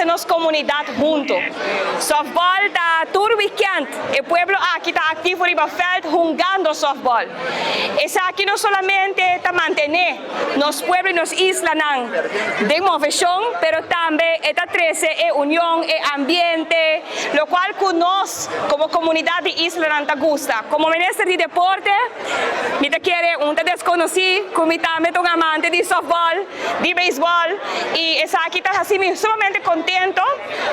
trese nos komunidat huntu. Softball ta tur weekend e pueblo aki ta aktivo riba veld hungando softball. Esaki no solamente ta mantené nos pueblo i nos islanan den moveshon, pero tambe e ta trese e union, e ambiente, lokual ku nos komo komunidat di islanan ta gusta. Komo minister di deporte mi ta kere un ta deskonosí ku mi tambe ta un amante di softball, di beisbòl i esaki ta hasi mi sumamente kontento.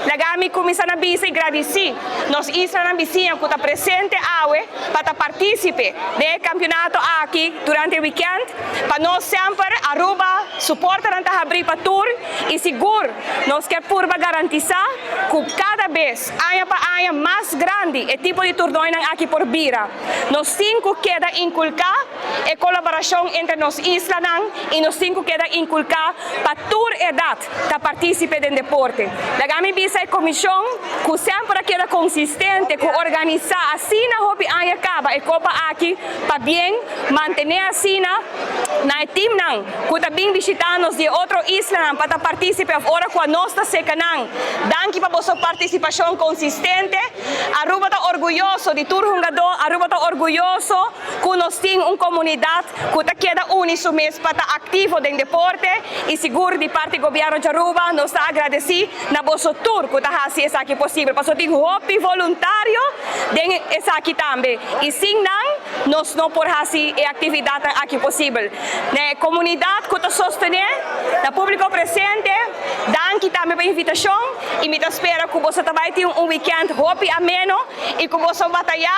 Laga mi kuminsá na bisa i gradisí nos islanan bisiña ku ta presente awe pa ta partísipe den e kampionato aki durante e wikènt. Pa nos semper Aruba su portanan ta habrí pa tur i sigur nos ke purba garantisá ku kada bes, aña pa aña, mas grandi e tipo di turnoinan aki por bira. Nos tin ku keda inkulká e kolaborashon entre nos islanan i nos tin ku keda inkulká pa tur edat ta partísipe den deporte. Laga mi bisa e komishon ku semper a keda konsistente ku organisá asina hopi aña kaba e kopa aki pabien mantené asina na e timnan ku ta bin bishitá nos di e otro islanan pa ta partísipe òf ora ku anos ta seka nan. Danki pa boso partisipashon konsistente. Aruba ta orguyoso di tur hungadó. Aruba ta orguyoso ku nos tin un komunidat ku ta keda uni su mes pa ta aktivo den deporte i sigur di parti Gobièrnu di Aruba nos ta agradesí na boso tur ku ta hasi esaki posibel pasobra tin hopi voluntario den esaki tambe i sin nan nos no por hasi e aktividatnan aki posibel. Na e komunidat ku ta sostené, na públiko presente, danki tambe pa e invitashon i mi ta spera ku boso ta bai tin un wikènt hopi ameno i ku boso batayá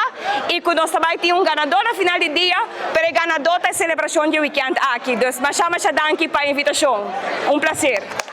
i ku nos ta bai tin un ganadó na final di dia, pero e ganadó ta e selebrashon di e wikènt aki. Dus masha masha danki pa e invitashon. Un plaser.